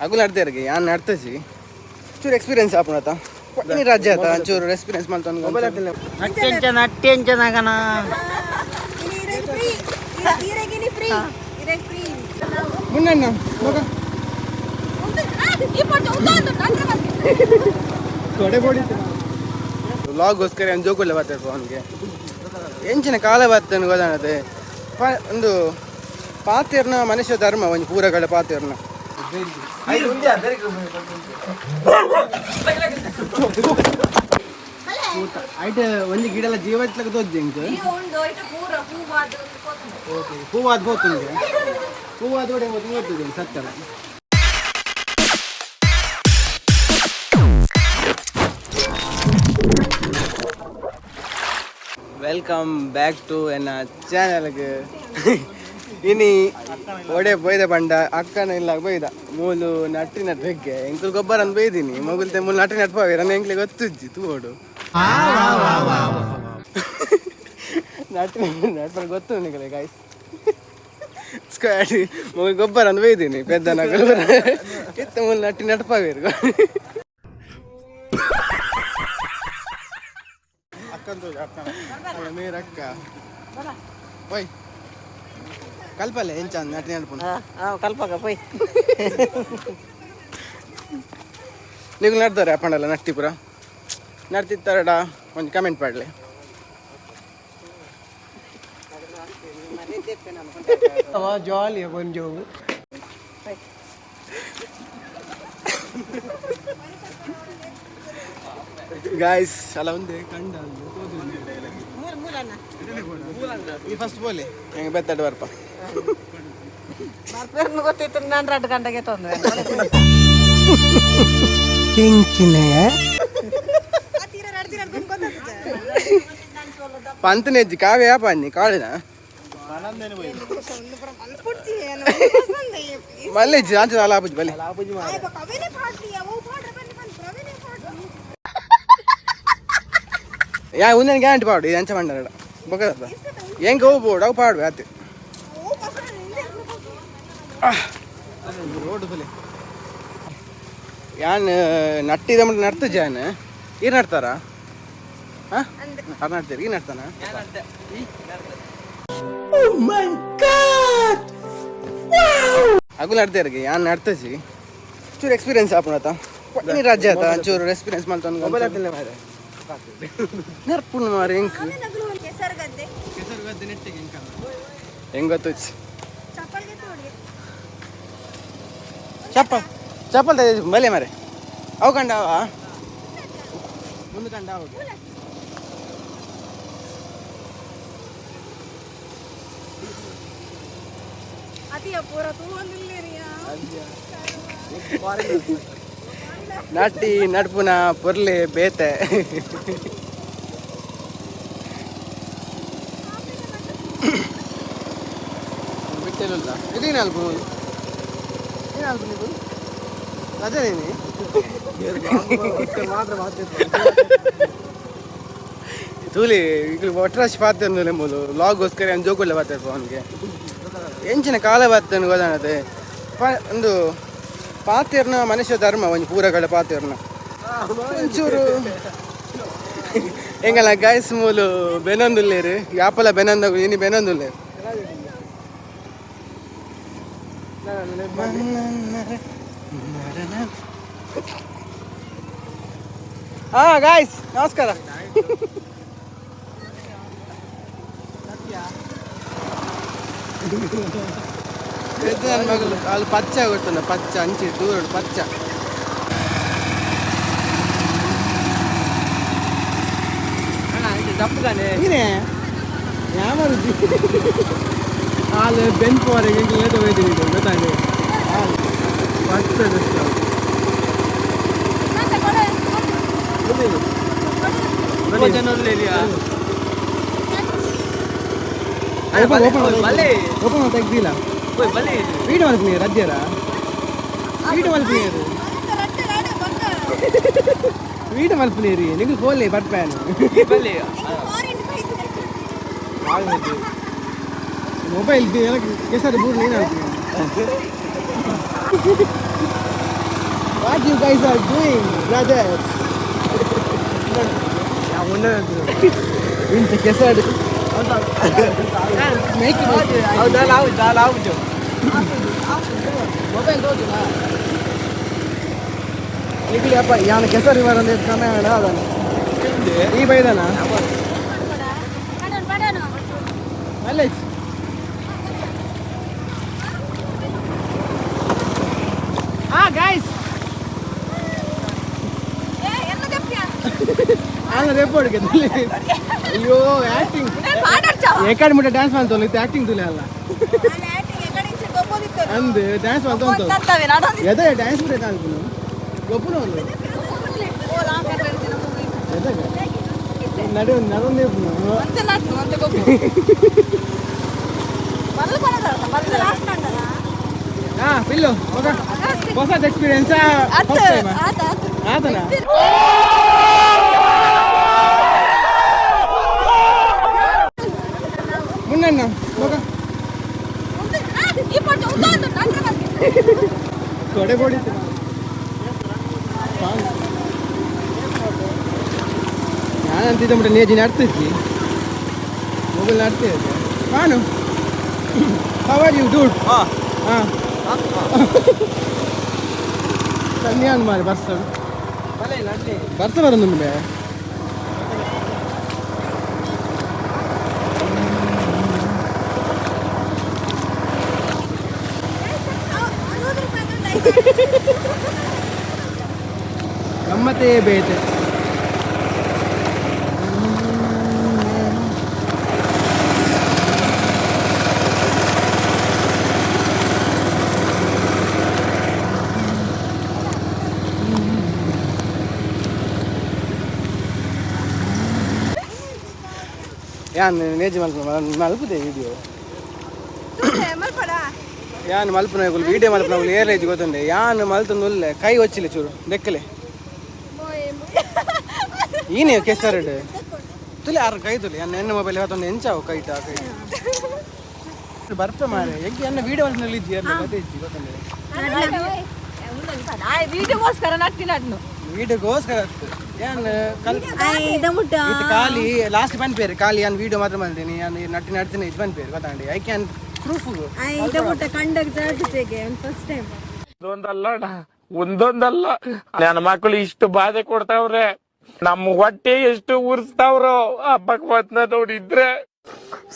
ಅಗುಲು ನಡ್ತೇರಿಗೆ ಯಾನ್ ನಡ್ತಜಿ ಚೂರು ಎಕ್ಸ್ಪೀರಿಯನ್ಸ್ ಆಪುಣತ ಇನಿ ರಜೆ ಆತ ಚೂರು ಎಕ್ಸ್ಪೀರಿಯನ್ಸ್ ಮಲ್ತೊಂದು ಅಟ್ಟೆಂಚನ ಅಟ್ಟೆಂಚನಾಗನ. ಮುನ್ನಣ್ಣ ಮಗ ಕೊಡೆ ಬೋಡಿ ವ್ಲಾಗೋಸ್ಕರ ಏನು ಜೋಕುಲ್ಲ ಬರ್ತಾರೆ ಅವನಿಗೆ ಎಂಚಿನ ಕಾಲ ಬರ್ತೇನೆ ಗೊತ್ತಾಣತೆ. ಒಂದು ಪಾತೆರ್ನ ಮನುಷ್ಯ ಧರ್ಮ ಒಂಜಿ ಪೂರಗಳ ಪಾತೆರ್ನ. ಐಟ್ ಒಂಜಿ ಗಿಡಲ ಜೀವ ಇತ್ಲಕ ತೋಜ್ಜಿ ಎಂಕ್. ಓಕೆ, ಹೂವಾದ ಹೋತುಂಗೆ ಹೂವಾದ ಒಡೆ ಹೋತು ಓದ್ತದೆ ಸತ್ತಲ್ಲ. Welcome back to ಎನ್ನ ಚಾನಲ್ಗೆ. ಇನಿ ಒಡೆ ಬೊಯ್ದ ಬಂಡ ಅಕ್ಕನ ಇಲ್ಲ ಬೊಯ್ದ ಮೂಲು ನಟ್ಟಿ ನಟ್ ಬೆಗ್ಗೆ ಎಂಕುಲು ಗೊಬ್ಬರ ಅಂದ್ ಬೈದಿನಿ ಮಗುಲ್ತೆ ಮೂಲು ನಟ್ಟಿ ನಟ್ಪಾವೆ ನನ್ನ ಎಂಕ್ಲೆ ಗೊತ್ತುಜ್ಜಿ ತೂಡು ನಟ್ಟಿ ನಟ್ಪರ ಗೊತ್ತು ನಿಕಲೆ ಗಾಯ್ಸ್. ಸ್ಕ್ವಾಡ್ ಮಗು ಗೊಬ್ಬರ ಅಂದ್ ಬೈದಿನಿ ಪೆದ್ದ ನಗಲು ಇತ್ತ ಮೂಲು ನಟ್ಟಿ ನಟ್ಪಾವೇರು. ಅಲ್ಲ ಮೇರಕ್ಕ ಓಯ್ ಕಲ್ಪಲೆ ಎಂಚ ನಟಿ ನಡ್ಪುಂಡು. ಕಲ್ಪಕ ಪೋಯ್. ನೀವು ನಡ್ತಾರೆ ಅಪ್ಪಂಡಲ್ಲ ನಟ್ಟಿಪುರ ನಡ್ತಿತ್ತಾರಡ ಒಂದು ಕಮೆಂಟ್ ಮಾಡಲಿ. ಜಾಲಿ ಕೊಂಚವು. ಗಾಯ್ಸ್ ಅಲ್ಲ ಒಂದೇ ಕಂಡ ಈ ಫಸ್ಟ್ ಬೋಲೆ ಹೆಂಗೆ ಬೆತ್ತಡ ಬರ್ಪ. ಗೊತ್ತಿತ್ತು ನಾನು ರಡ್ಡು ಗಂಟೆಗೆ ತೊಂದರೆ. ಪಂತನೆಜ್ಜಿ ಕಾವ್ಯ ಪಾನಿ ಕಾಳಿನ ಮಲ್ಲೆಜ್ಜಿ ಆಂಚ ಅಲ್ಲ ಆಪುಜಿ ಬಲೆ. ಯಾ ಒಂದೇನು ಗ್ಯಾರಂಟಿ ಪಾಡು ಇದು ಅಂಚ ಮಂಡಲ ಬೊಕ್ಕದ ಹೆಂಗೆ ಹೋಗ್ಬೋಡು ಅವು ಪಾಡು ಆತು ರೋಡ್ ಬಲೆ. ಯಾನ್ ನಟ್ಟಿದ ಮಟ್ಟ ನಡ್ತ ಜಾನ್ ಈರ್ ನಡ್ತಾರಾ? ಹಾಂ ಅರ್ ನಡ್ತೀರಿ ಈ ನಡ್ತಾನ. ಅಗುಲು ನಡ್ತೇರಿಗೆ ಯಾನ್ ನಡ್ತಜಿ ಚೂರು ಎಕ್ಸ್ಪೀರಿಯನ್ಸ್ ಆಪುಣತ ಇನಿ ರಜೆ ಆತ ಚೂರು ಎಕ್ಸ್ಪೀರಿಯನ್ಸ್ ಮಲ್ತೊಂದು ನರ್ಪುಣ್ ಮಾರೆ ಎಂಕ್ ಹೆಂಗ್ ಗೊತ್ತು. ಚಪ್ಪಲ್ ಚಪ್ಪಲ್ ಬಲೆ ಮಾರೆ ಅವು ಕಂಡವ ಮುಂದೆ ಕಂಡ ಅವು. ನಟಿ ನಡ್ಪುನ ಪೊರ್ಲೆ ಬೇತೆ ಬಿಟ್ಟೆಲ್ಲ ಇದೇನು ಅಲ್ಪ ಏನು ಅಲ್ಪ ನೀವು ರಜನೇನಿ. ಮಾತ್ರ. ತೂಲಿ ಈಗ ಒಟ್ರಾಶಿ ಪಾತೆ ಮೂಲು ವ್ಲಾಗೋಸ್ಕರ ಏನು ಜೋಕುಲ್ಲ ಬರ್ತಾರೆ ಅವನಿಗೆ ಎಂಚಿನ ಕಾಲ ಬರ್ತೇನೆ ಗೊತ್ತಾಣತೆ. ಒಂದು ಪಾತೆರ್ನ ಮನುಷ್ಯ ಧರ್ಮ ಒಂಜಿ ಪೂರಗಳ ಪಾತೆರ್ನ ಒಂಚೂರು ಎಂಗಲ ಗಾಯ್ಸ್ ಮೂಲು ಬೆನೊಂದುಲ್ಲೇರು ಯಾಪಲ ಬೆನೊಂದ ಇನಿ ಬೆನೊಂದುಲ್ಲೇರು. ಹಾ ಗಾಯ್ಸ್ ನಮಸ್ಕಾರ. ನನ್ನ ಮಗಳು ಅಲ್ಲಿ ಪಚ್ಚ ಗೊತ್ತಲ್ಲ ಪಚ್ಚ ಅಂಚಿ ದೂರ ಪಚ್ಚ. ನೀನೇ ಯಾವ ಹಾಲು ಬೆನ್ಪುವರೆಗೆ ಲೇಟ್ ಹೋಯ್ತೀನಿ ಗೊತ್ತಾನೆ ಪಚ್ಚ. ಓಪನ್ ತೆಗ್ದಿಲ್ಲ ವೀಡಿಯೋ ಮಲ್ಪನೀರು ರಜ್ಜರ ವೀಡಿಯೋ ಮಲ್ಪನೀರು ವೀಡಿಯೋ ಮಲ್ಪನೀರು ನಿಂಗೆ ಫೋನ್ಲೇ ಬರ್ಪ್ಯಾನು ಮೊಬೈಲ್ ಕೆಸರು ಬೂರು ನೀನು. What you guys are doing, brother? ಇಂಚ ಕೆಸರು ಮೊಬೈಲ್ ತೋಜುನಾ ನಿಖಿಲಿ ಅಪ್ಪ ಯಾನ ಕೆಸರು ಬರಂದು ಕನ್ನಡ ಅದನ್ನ ಈ ಬೈದನ ಮಲ್ಲೇಜ್ ಹಾ ಗಾಯ್ಸ್ ಆನ ರೆಪೋರ್ಟ್ ಅಯ್ಯೋ ಆಕ್ಟಿಂಗ್ ಎಕಡೆ ಮುಟ್ಟ ಡ್ಯಾನ್ಸ್ ಮಾಡ್ತಲ್ಲ ಇತ್ತು ಆಕ್ಟಿಂಗ್ ತುಲೆ ಅಲ್ಲ ಅಂದ್ ಡ್ಯಾನ್ಸ್ ಮಾಡ್ತಾ ಎದ ಡ್ಯಾನ್ಸ್ ಕೂಡ ಅನ್ಕೊಂಡು ಗೊಬ್ಬರ ಒಂದು ನಡು ನಡೊಂದೇ ಹಾ ಬಿಲ್ಲು ಹೊಸ ಎಕ್ಸ್ಪೀರಿಯನ್ಸ್ ಫಸ್ಟ್ ಟೈಮ್ ಆತನ ಮುನ್ನಣ್ಣ ಮಗ ಕೊಡೆ ಬಡಿತು ನಾನಂತಿದ್ದೆ ಮುಟ್ಟ ನೇಜಿ ನಡ್ತಿದ್ವಿ ಮೊಬೈಲ್ ನಡ್ತಿದ್ದೆ ನಾನು. How are you, dude? ಹಾಂ ಕನ್ಯಾನ್ ಮಾರಿ ಬರ್ಸ ಬರ್ಸ ಬರೋದು ಗಮ್ಮತ್ತೇ ಬೇತೆ. ಯಾನ್ ನೇಜಿ ಮಲ್ಪ ಮಲ್ಪುದೆ ವಿಡಿಯೋ ಯಾನ್ ಮಲ್ಪುನ ವಿಡಿಯೋ ಮಲ್ಪುನ ಏರ್ಲೇಜ್ ಗೊತ್ತುಂಡೆ ಯಾನ್ ಮಲ್ತೊಂದು ಕೈ ವಚ್ಚಿಲ್ಲ ಚೂರು ದೆಕ್ಕಲೆ ಈನೇ ಕೆಸರಡು ತುಲೆ ಆರು ಕೈ ತುಲೆ ಯಾನ್ ಎನ್ನ ಮೊಬೈಲ್ ಹೊತ್ತೊಂದು ಎಂಚಾವು ಕೈಟ ಕೈ ಬರ್ಪ ಮಾರೆ ಎಗ್ ಎನ್ನ ವಿಡಿಯೋ ಮಲ್ಪನಲ್ಲಿ ಇಜ್ಜಿ ಏರ್ಲೆ ಗೊತ್ತೇ ಇಜ್ಜಿ ಗೊತ್ತುಂಡೆ. ವಿಡಿಯೋಗೋಸ್ಕರ ನಟ್ಟಿ ನಟ್ನು. ವಿಡಿಯೋಗೋಸ್ಕರ ಯಾನ್ ಕಲ್ ಇದು ಖಾಲಿ ಲಾಸ್ಟ್ ಪನ್ಪೇರು ಖಾಲಿ ಯಾನ್ ವಿಡಿಯೋ ಮಾತ್ರ ಮಾಡ್ತೀನಿ ಯಾನ್ ನಟ್ಟಿ ನಡ್ತೀನಿ ಇದು ಪನ್ಪೇರು ಗೊತ್ತಾಂಡಿ I can proof. First time. ಒಂದೊಂದಲ್ಲ ಅಣ್ಣ, ಒಂದೊಂದಲ್ಲ, ನನ್ನ ಮಕ್ಕಳು ಇಷ್ಟು ಬಾಧೆ ಕೊಡ್ತಾವ್ರೆ, ನಮ್ಮ ಹೊಟ್ಟೆ ಎಷ್ಟು ಉರ್ಸ್ತಾವ್ರೋ ಆ ಭಗವಂತನ ನೋಡಿದ್ರೆ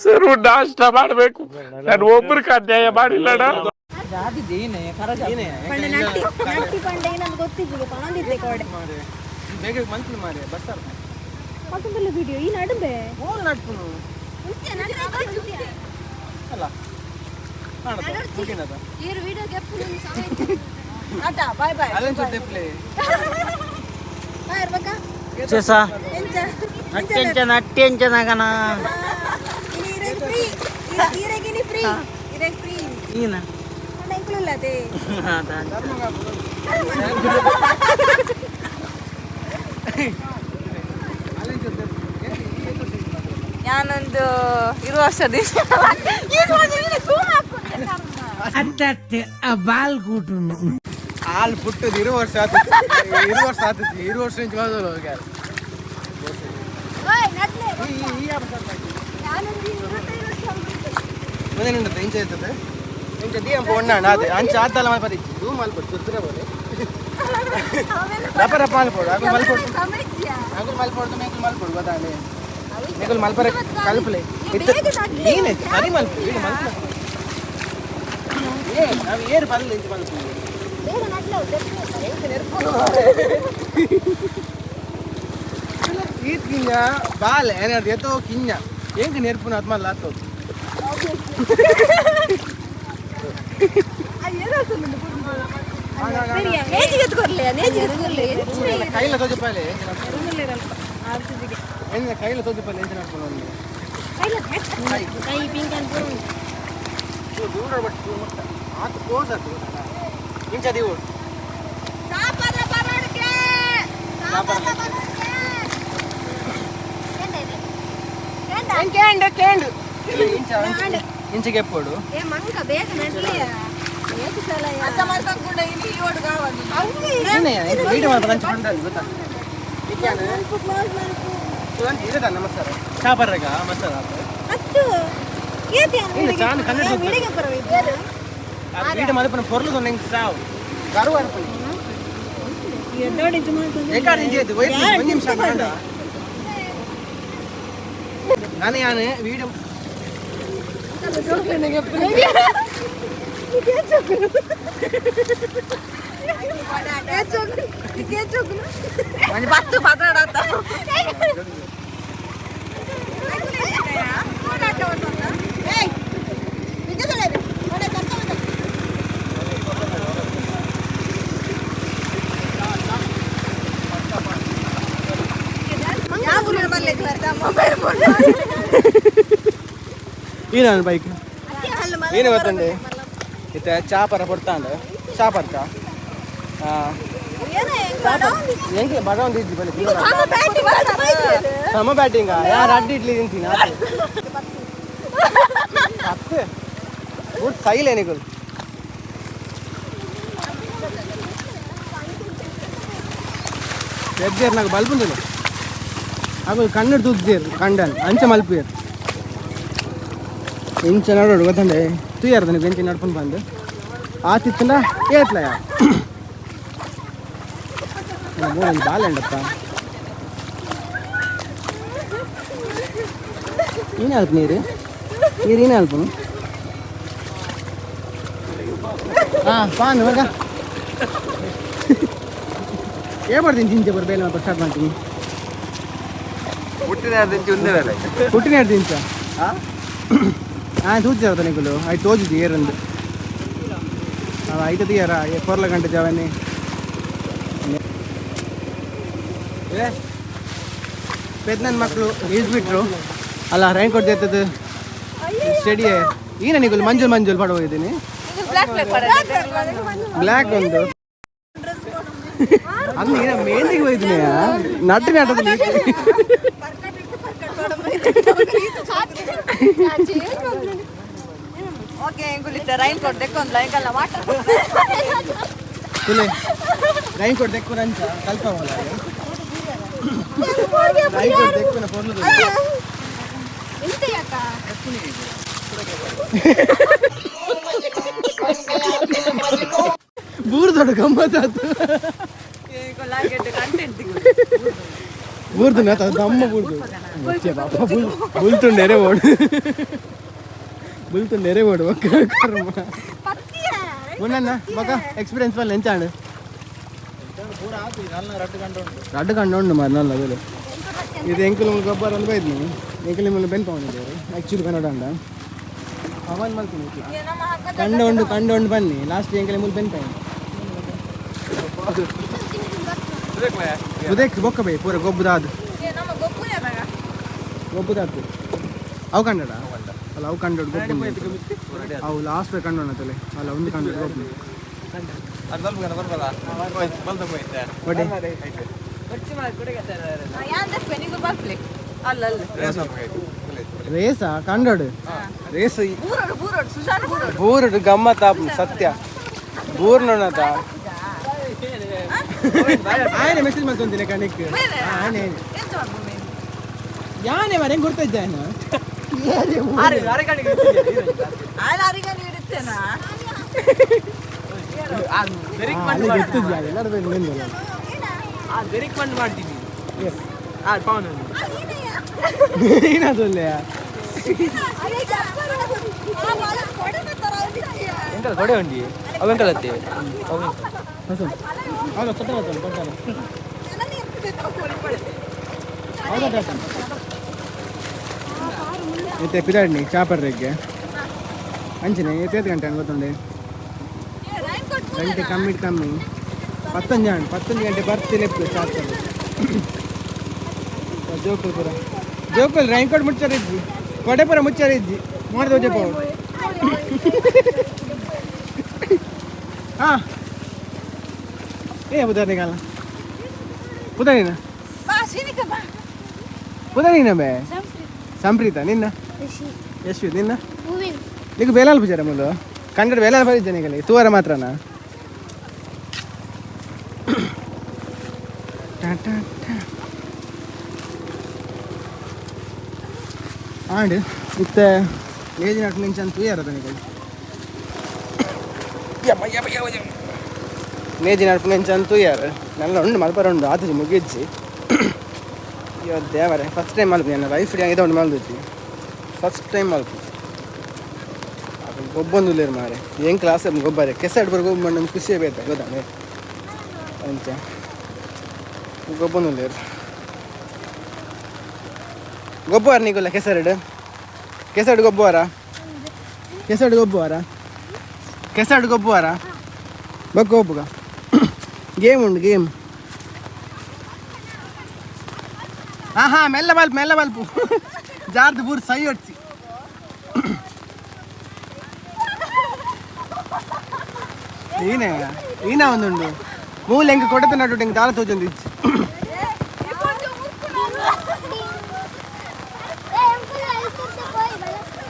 ಸರ್ ನಾಷ್ಟ ಮಾಡ್ಬೇಕು. ನಾನು ಒಬ್ರಿಗೆ ಅನ್ಯಾಯ ಮಾಡಿಲ್ಲ ಅಣ್ಣ. ನಟ್ಟಿ ನಟ್ಟಿ ಪಂಡ ಏನಂತ ಗೊತ್ತಿದ್ದಿಗೆ ಪಣೊಂದಿದ್ದೆ ಕೋಡೆ. ಬೇಗ ಮಲ್ಪುನು ಮಾರೆ ಬರ್ತಾರ. ಮತ್ತೊಂದಲ್ಲ ವಿಡಿಯೋ ಈ ನಡುವೆ. ಓಲ್ ನಟ್ಪುನು ಅಲ್ಲ ಮುಗಿನದ. Boy boy. ಅಲ್ಲೊಂದು ತೆಪ್ಲೆ. చేసా నట్టించ నట్టించనగనా ఈయన ഞാനೊಂದು ಇರುವ ವರ್ಷದ ಆಲ್ ಪುಟ್ಟದ ಇರು ವರ್ಷ ಆತು ಇರು ವರ್ಷ ಆತತಿ ಇರು ವರ್ಷ ಇಂಚ ಮೊದಲು ಹೋಗ್ಯಾರ. ಮುಂದೆ ಉಂಟು ಇಂಚ ಇರ್ತದೆ ಇಂಚ ದಿಯಂಪ ಒಣ್ಣ ಅದೇ ಅಂಚ ಆತಲ್ಲ ಮಲ್ಪ ದೂ ಮಲ್ಪಡು ಚುರ್ತರ ಬೋಲೆ ರಪ ರಪ ಮಲ್ಪಡು ಅಗುಲ್ ಮಲ್ಪಡು ಅಗುಲ್ ಮಲ್ಪಡು ಮೇಕುಲ್ ಮಲ್ಪಡು ಗೊತ್ತಾಂಡೆ ಮೇಕುಲ್ ಮಲ್ಪರೆ ಕಲ್ಪಲೆ ನೀನೆ ಸರಿ ಮಲ್ಪು ಈಡು ಮಲ್ಪು ಏ ನಾವು ಏರು ಬರಲ್ಲ ಇಂಚ ಮಲ್ಪು ಈತ್ ಕಿಂಜ ಬಾಲೆ ಏನಾದ್ರು ಎತ್ತೋ ಕಿಂಜ ಎಂಕ್ ನೆರ್ಪುನ ಆತ್ಮ ಲಾತೋ. ಕೈಲ ತೋಜಪಾಲೆ ಎಂದ ಕೈಲ ತೋಜಪಾಲೆ ಎಂಚ ನಡ್ಕೊಂಡು ದೂರ ಬಟ್ ಮುಟ್ಟ ಆತ ಕ್ಲೋಸ್ ಆತು ಇಂಚ ದೀವು. ಕೇಂಡು ಕೇಂಡು ಇಂಚ ಇಂಚಿಗೆ ಎಪ್ಪೋಡು. ಏ ಮಂಗ ಬೇಗ ನಡ್ಲಿಯಾ. Video ಏನಾನು bike ಏನು ಗೊತ್ತುಂಡೆ ಇತ್ತೆ ಚಾಪರ ಕೊಡ್ತಾಂಡು ಚಾಪರ್ಕ ಹೆಂಗೆ ಬಡ ಒಂದು ಇದ್ದಿ ಬನ್ನಿ ಸಮ ಬ್ಯಾಟಿಂಗ್ ಯಾರು ಅಡ್ಡಿ ಇಡ್ಲಿ ತಿಂತೀನಿ ಹತ್ತು ಗುಡ್ ಸೈಲ್ ಏನಿಗಳು ಎದ್ದೇರ್ నాకు ಬಲ್ಬ್ ఉందిలే ಅವು ಕಣ್ಣು ತೂದ್ದೇರು ಕಂಡನ್ ಅಂಚೆ ಮಲ್ಪಿಯರು ಇಂಚ ನಡೋಡು ಗೊತ್ತಂಡೆ ತೂಯಾರ ನನಗೆ ಎಂಚ ನಡ್ಕೊಂಡು ಬಂದು ಆತಿತ್ತಂಡ ಏತ್ಲಯ ಮೂರೊಂದು ಬಾಲಂಡಪ್ಪ ಏನೇ ಅಲ್ಪ ನೀರು ನೀರು ಏನೇ ಅಲ್ಪ ಹಾಂ ಪಾನ್ ಇವಾಗ ಏನು ಮಾಡ್ತೀನಿ ಜಿಂಚೆ ಬರ್ ಬೇಲೆ ಮತ್ತೆ ಸ್ಟಾರ್ಟ್ ಮಾಡ್ತೀನಿ ಹುಟ್ಟಿನ ದಿಂಚ ಹಾಂ ತೂಚಾರ ನಿಕುಲು I ತೋಜುದು ಏರಂದು ಅವ ಐತ ತೀಯರ ಕೊರ್ಲ ಗಂಟೆ ಜವನಿ ಪೆದ್ನನ್ ಮಕ್ಕಳು ಈಜ್ಬಿಟ್ರು ಅಲ್ಲ ರೈನ್ ಕೋಟ್ ಎತ್ತದು ಸ್ಟಡಿ ಏನ ನಿಕುಲು ಮಂಜುಲ್ ಮಂಜುಲ್ ಪಡ ಹೋಗಿದ್ದೀನಿ ಬ್ಲ್ಯಾಕ್ ಒಂದು ಅಂದ್ರೆ ಏನ ಮೇಂದಿಗೆ ಹೋಗಿದ್ದೀನಿ ನಟ್ಟು ನಟದ ರೈನ್ ಕೋಟ್ ದೆಕ್ಕು ಅಂಚ ಕಲ್ಪವಲ್ಲ ರೈನ್ ಕೋಟ್ ದೆಕ್ಕುನ ಪೊರ್ಲು ಬೂರ್ದೊಡ ಗಮ್ಮತ್ತಾತು ಬೂರ್ದು ದಮ್ಮ ಬೂರ್ದು ಬುಲ್ತುಂಡೆರೆ ಓಡು ಬುಲ್ತುಂಡೆರೆ ಓಡು ಒಕ್ಕ ಕರ್ಮ ಉಣ್ಣಣ್ಣ ಮಗ ಎಕ್ಸ್ಪೀರಿಯನ್ಸ್ ವಲ್ಲ ಎಂಚಾಂಡು ರಡ್ಡು ಗಂಟೆ ಉಂಡು ಮಾರು ನಲ್ಲ ಅದು ಇದು ಎಂಕುಲು ಗೊಬ್ಬರ ಒಂದು ಬೈದ್ನಿ ಎಂಕುಲು ಮುಲ್ಲ ಬೆನ್ ಪವನಿದ್ದೇವೆ ಆ್ಯಕ್ಚುಲಿ ಕನ್ನಡ ಅಂಡ ಪವನ್ ಮಲ್ತೀನಿ ಕಂಡ ಉಂಡು ಕಂಡ ಉಂಡು ಬನ್ನಿ ಲಾಸ್ಟ್ ಎಂಕಲೆ ಮುಲ್ ಬೆನ್ ಪೈನ್ ಉದಯಕ್ ಬೊಕ್ಕ ಬೈ ಪೂರ ಗೊಬ್ಬದಾದು ಗೊಬ್ಬದಾತು ಅವು ಕಂಡಡ ಅಲ್ಲ ಅವು ಕಂಡ ಗೊಬ್ಬ ಅವು ಲಾಸ್ಟ್ ಕಂಡೋಣ ತಲೆ ಅಲ್ಲ ಒಂದು ಕಂಡ ಗೊಬ್ಬ ರೇಸಾ ಕಂಡೋಡು ರೇಸ್ ಬೂರುಡು ಗಮ್ಮತ್ತಾಪ್ ಸತ್ಯ ಬೂರ್ ನೋಡತ ಆಯನೆ ಮೆಸೇಜ್ ಮಾಡ್ಕೊಂತೀನಿ ಕಣಿಕ್ ಆಯನೆ ಯಾನೆ ಮರ ಹೆಂಗ್ ಗುರ್ತಿದ್ದ ಕೊಡೆ ಉಂಡಿ ಅವೆಂಕಲತ್ತೆ ಇತ್ತೆ ಪಿದಾಡ್ನಿ ಚಾಪರ್ರೆಗ್ಗೆ ಅಂಚನೆ ಏತ್ ಗಂಟೆ ಗೊತ್ತುಂಡೆ ಗಂಟೆ ಕಮ್ಮಿ ಕಮ್ಮಿ ಪತ್ತೊಂದು ಜನ 11 ಗಂಟೆ ಬರ್ತಿ ಲೆಪ್ಪು ಚಾಪರ್ ಜೋಕುಲ್ ಪೂರ ಜೋಕುಲ್ ರೈನ್ ಕೋಟ್ ಮುಚ್ಚಾರ ಇಜ್ಜಿ ಕೊಡೆ ಪೂರ ಮುಚ್ಚಾರ ಇಜ್ಜಿ ಮಾಡಿದ ಜಪ ಹಾಂ ಏ ಬುಧಾನಿಗಲ್ಲ ಬುಧಾನಿನ ಬುಧಾನಿನ ಬೇ ಸಂಪ್ರೀತ ನಿನ್ನ ಯಶ್ವಿ ನಿನ್ನ ನಿಕ್ ಬೇಲಾಲ್ ಪೂಜಾರ ಮುಲು ಕಂಡಡ್ ಬೇಲೆ ಬರಿದ್ದೇನೆ ತೂವರ ಮಾತ್ರನಾ. ಆಂಡ್ ಇತ್ತೆ ನೇಜಿ ನಟ್ಟು ನಿಂಚನ್ ತೂಯಾರ ತನಿಗೆ ನೇಜಿ ನಡ್ಪು ನಿಂಚನ್ ತೂಯಾರ ನಲ್ಲ ಉಂಡು ಮಲ್ಪರ ಉಂಡು ಆತಜಿ ಮುಗಿಜ್ಜಿ. ಅಯ್ಯೋ ದೇವರೇ, ಫಸ್ಟ್ ಟೈಮ್ ಮಲ್ಪು ನನ್ನ ಲೈಫ್ ಇದು ಉಂಡು ಮಲ್ದುಜ್ಜಿ ಫಸ್ಟ್ ಟೈಮ್ ಮಲ್ಪು. ಗೊಬ್ಬೊಂದು ಉಲ್ಲೇರು ಮಾರೆ ಏನು ಕ್ಲಾಸ್ ಗೊಬ್ಬರೆ ಕೆಸೆಡ್ ಬರ್ ಗೊಬ್ಬ ನಂಗೆ ಖುಷಿಯೇ ಬೇಕು ಗೊತ್ತಾನೆ ಅಂಚ ಗೊಬ್ಬೊಂದು ಉಲ್ಲೇರು ಗೊಬ್ಬರ ನೀಗುಲ್ಲ ಕೆಸರಡು ಕೆಸಡು ಗೊಬ್ಬರ ಕೆಸಡು ಗೊಬ್ಬರ ಕೆಸಡು ಗೊಬ್ಬರ ಬೊಕ್ಕ ಒಪ್ಪುಗ ಗೇಮ್ ಉಂಡು ಗೇಮ್. ಹಾಂ ಹಾಂ ಮೆಲ್ಲ ಬಲ್ಪು ಮೆಲ್ಲ ಬಲ್ಪು ಜಾರ್ದು ಪೂರ್ ಸೈ ಹೊಡ್ಸಿ. ಈನೇ ಈನ ಒಂದುಂಡು ಮೂಲೆ ಎಂಕ್ ಕೊಡತ ನಡು ಎಂಕ್ ದಾಲ ತೋಜೊಂದು ಇಜ್ಜಿ.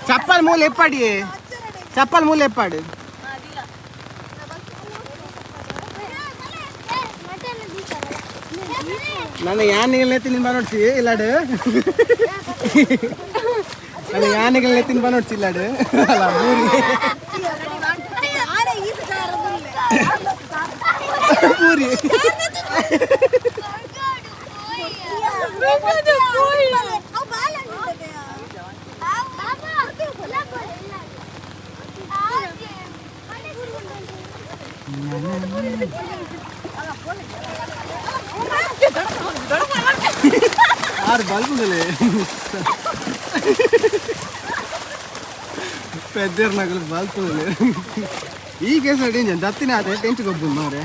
ಚಪ್ಪಲ್ ಮೂಲೆ ಎಪ್ಪಾಡಿ ಚಪ್ಪಲ್ ಮೂಲೆ ಎಪ್ಪಾಡು. ನನ್ನ ಯಾನೆಗಳ ನೆತ್ತಿ ಬನೋಡ್ಸಿ ಇಲ್ಲಾಡು ನನ್ನ ಯಾನೆಗಳ ನೆತ್ತಿನ ಬನೋಡ್ಸಿ ಇಲ್ಲಾಡು ಅಲ್ಲ ಪೂರಿ ಪೂರಿ ಆರು ಬಲ್ಬುಗಳೇ ಪೆದ್ದೇರ್ ನಗಲು ಬಲ್ಪುಗಳೇ. ಈ ಕೇಸ್ ಇಂಜನ್ ದತ್ತಿನ ಆತ ಟೆಂಚ್ ಗೊಬ್ಬು ಮಾರೆ.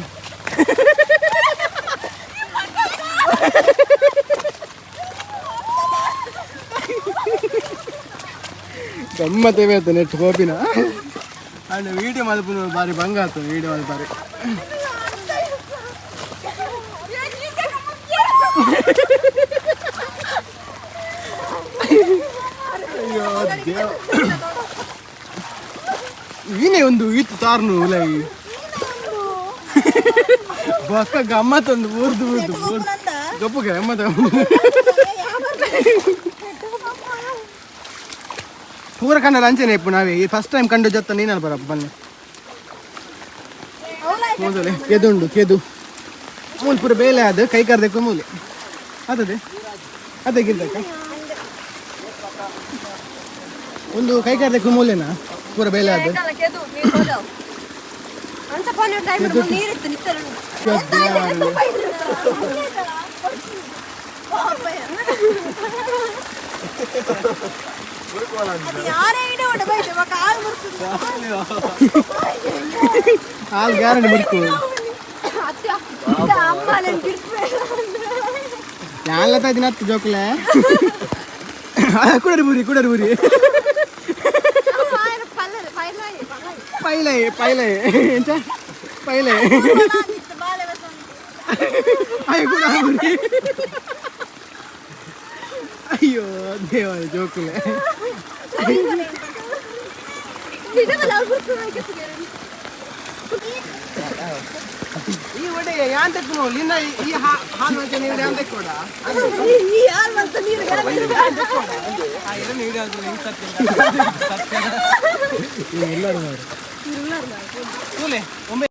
ಗಮ್ಮತ್ತೆ ಬೇಕು ನೆಟ್ ಗೋಪಿನ ಅಂಡ್ ವೀಡಿಯೋ ಮಲ್ಪುನ ಬಾರಿ ಭಂಗ ಆತು ವೀಡಿಯೋ ಮಲ್ಪಾರಿ. ಅಯ್ಯೋ ದೇವ ಈನೇ ಒಂದು ಈತು ತಾರ್ನು ಉಲೈ ಬೊಕ್ಕ ಗಮ್ಮತ್ತೊಂದು ಊರ್ದು ಊರ್ದು ಊರ್ದು ಗಪ್ಪು ಗಮ್ಮತ್ತ ಪೂರ ಕಂಡ ಲಂಚನೆ ಇಪ್ಪು ನಾವೇ ಈ ಫಸ್ಟ್ ಟೈಮ್ ಕಂಡು ಜೊತ್ತ ನೀನು ಬರಪ್ಪ ಬನ್ನಿ ಮೊದಲೇ ಕೆದುಂಡು ಕೆದು ಮೂಲು ಪೂರ ಬೇಲೆ ಅದು ಕೈ ಕರ್ದಕ್ಕೆ ಮೂಲೆ ಅದೇ ಅದೇ ಗಿಲ್ದಕ್ಕ ಒಂದು ಕೈ ಕರ್ದಕ್ಕೆ ಮೂಲೆನಾ ಪೂರ ಬೇಲೆ ಅದು ಹಾಲು ಗ್ಯಾರಂಟಿ ಬಿಡ್ತು ಯಾನ್ಲ ತಾದಿನ ಹತ್ತು ಜೋಕ್ಲೆ ಕುಡರಿ ಬುರಿ ಕುಡರಿ ಬುರಿ ಪೈಲೈ ಪೈಲೈ ಎಂಚ ಪೈಲೈ ಅಯ್ಯೋ ಕುಡ ಬುರಿ. ಅಯ್ಯೋ ದೇವ ಜೋಕುಲೆ ಈ ಒಡೆ ಯಾನ್ ತೆಕ್ಕುನು ಲಿನ್ನ ಈ ಹಾಲು ಮಂಚ ನೀರು ಯಾನ್ ತೆಕ್ಕೋಡ ಈ ಹಾಲು ಮಂಚ ನೀರು ಆ ಇರ ನೀರು ಅದು ನಿಂಗೆ ಸತ್ಯ ಸತ್ಯ ಎಲ್ಲರೂ ಕೂಲೆ ಒಮ್ಮೆ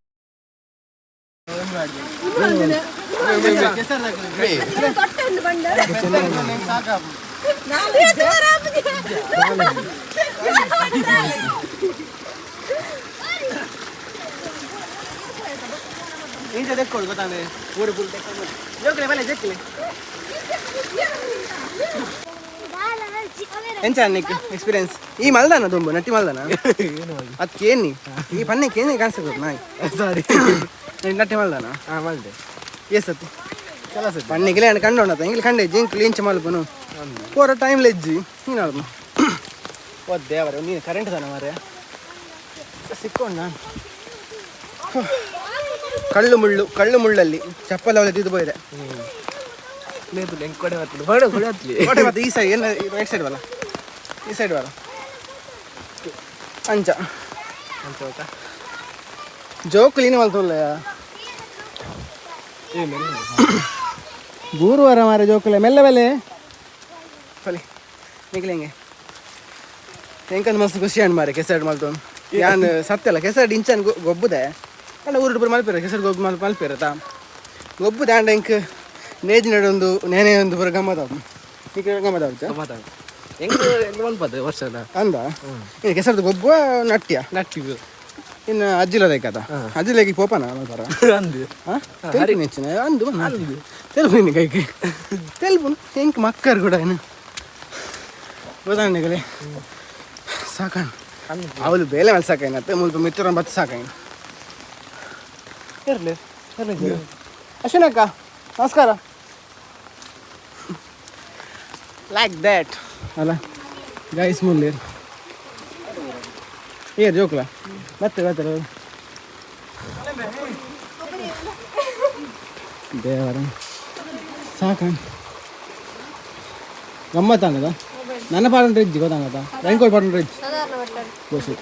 ಇಂಚ ತೆಕ್ಕೊಡು ಗೊತ್ತಾಂದ್ರೆ ಊರು ಪೂರ ತೆಕ್ಕೊಂಡು ಜೋಕ್ಲೆ ಬಲೆ ಜಕ್ಲೆ ಎಂಚ ನಿಕ್ ಎಕ್ಸ್ಪೀರಿಯನ್ಸ್ ಈ ಮಲ್ದಾನ ದುಂಬು ನಟ್ಟಿ ಮಲ್ದಾನ ಅದಕ್ಕೆ ಏನಿ ಈ ಪನ್ನೆ ಕೇನಿ ಕಾಣಿಸ್ತದೆ ನಾಯಿ ಸಾರಿ ನಟ್ಟಿ ಮಲ್ದಾನ ಹಾಂ ಮಲ್ದೆ ಎಸ್ ಅತ್ತು ಪನ್ನಿಗೆ ಕಂಡೋಣ ಇಂಗ್ಲಿ ಕಂಡೆ ಜಿಂಕ್ ಲಿಂಚ್ ಮಲ್ಪನು ಪೂರ ಟೈಮ್ ಲೆಜ್ಜಿ ನೀನು ಅಲ್ಪ ಓ ದೇವರೇ ನೀನು ಕರೆಂಟ್ ತಾನೆ ಮಾರೆ ಸಿಕ್ಕೊಂಡ ಕಳ್ಳು ಮುಳ್ಳು ಕಳ್ಳು ಮುಳ್ಳಲ್ಲಿ ಚಪ್ಪಲ್ ಅವಳೆ ತಿದ್ದು ಪೋಯಿದೆ ಕೊಡೆ ಮತ್ತೆ ಈ ಸೈಡ್ ಏನು ರೈಟ್ ಸೈಡ್ ಬಲ್ಲ ಈ ಸೈಡ್ ಬಲ್ಲ ಅಂಚ ಜೋಕುಲು ಇನ್ನು ಮಲ್ತೊಲ್ಲ ಗುರುವಾರ ಮಾರೆ ಜೋಕುಲೆ ಮೆಲ್ಲ ಬೆಲೆ ಬಲೆ ನಿಕ್ಲೆ ಹೆಂಗೆ ಎಂಕಂದು ಮಸ್ತ್ ಖುಷಿ ಅಂಡ್ ಮಾರೆ ಕೆಸರು ಮಲ್ತೊಂದು ಯಾನ್ ಸತ್ಯ ಅಲ್ಲ ಕೆಸರು ಇಂಚನ್ ಗೊಬ್ಬುದೆ ಅಂಡ ಊರು ಪೂರ ಮಲ್ಪೆರ ಕೆಸರು ಗೊಬ್ಬು ಮಲ್ಪೆರ ತಾ ಗೊಬ್ಬುದೆ ಅಂಡ ಎಂಕ್ ನೇಜಿನಡೊಂದು ನೇನೆ ಒಂದು ಪೂರ ಗಮ್ಮತ್ ನಿಕ್ಲೆ ಗಮ್ಮತ್ ಆವಚ್ಚ ಹೆಂಗ್ ಹೆಂಗ್ ಮಲ್ಪದು ವರ್ಷದ ಅಂದ ಇನ್ನು ಕೆಸರ್ದು ಗೊಬ್ಬು ನಟ್ಯ ನಟ್ಟಿ ಇನ್ನು ಅಜ್ಜಿಲ ದೈಕತ ಅಜ್ಜಿಲೇಗಿ ಪೋಪನ ಮಲ್ಪರ ಅಂದು ತೆಲುಪು ನೆಚ್ಚಿನ ಅಂದು ಬಂದು ತೆಲುಪು ನಿನ್ನ ಕೈಗೆ ತೆಲುಪು ಎಂಕ್ ಮಕ್ಕರ್ ಕೂಡ ಏನು ಗೊತ್ತಾಗಲೇ ಸಾಕಣ ಅವಳು ಬೇಲೆ ಮೇಲೆ ಸಾಕಾಯಿನತ್ತೆ ಮುಲ್ಪ ಮಿತ್ರ ಬತ್ತು ಸಾಕಾಯಿನ ಇರಲಿ ಇರಲಿ ಅಶ್ವಿನಕ್ಕ ನಮಸ್ಕಾರ ಲೈಕ್ that ಅಲ್ಲ ಗೈಸ್ ಮುಲ್ಲೇರ್ ಏ ಜೋಕ್ಲ ಮತ್ತೆ ಮತ್ತೆ ದೇವರ ಸಾಕ ಗಮ್ಮತ್ತಾಗದ ನನ್ನ ಪಾಡಂಡ್ರೆ ಇಜ್ಜಿ ಗೊತ್ತಾಗದ ರೈನ್ಕೋಟ್ ಪಾಡಂಡ್ರೆ ಇಜ್ಜಿ ದೋಸೆ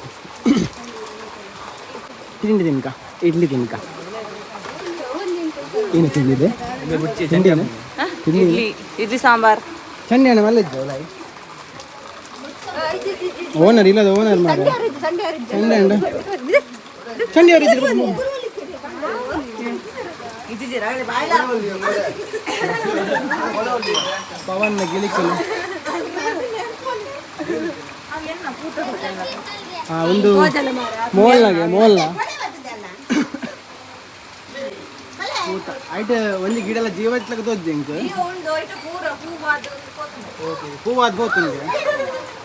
ತಿಂಡಿ ತಿನ್ಕ ಇಡ್ಲಿ ತಿನ್ಕ ಏನು ತಿಂದಿದೆ ತಿಂಡಿನ ತಿಂಡಿ ಇಡ್ಲಿ ಇಡ್ಲಿ ಸಾಂಬಾರ್ ಚಂಡಿ ಅಣ್ಣ ಮಲ್ಲ ಇಜ್ಜಿ ಓನರ್ ಇಲ್ಲದ ಓನರ್ ಮಾರ ಚಂಡಿ ಅಣ್ಣ ಚಂಡಿ ಅವರು ಇದ್ರು ಪವನ್ನ ಗಿಳಿಕಲು ಹಾ ಒಂದು ಮೋಲ್ನಾಗೆ ಮೋಲ್ನ ಊಟ ಐಟ್ ಒಂಜಿ ಗಿಡಲ ಜೀವ ಇಟ್ಲಕ ತೋಜ್ಜಿ ಎಂಕ್ ಓಕೆ ಹೂವಾದ ಗೋತುಂಗೆ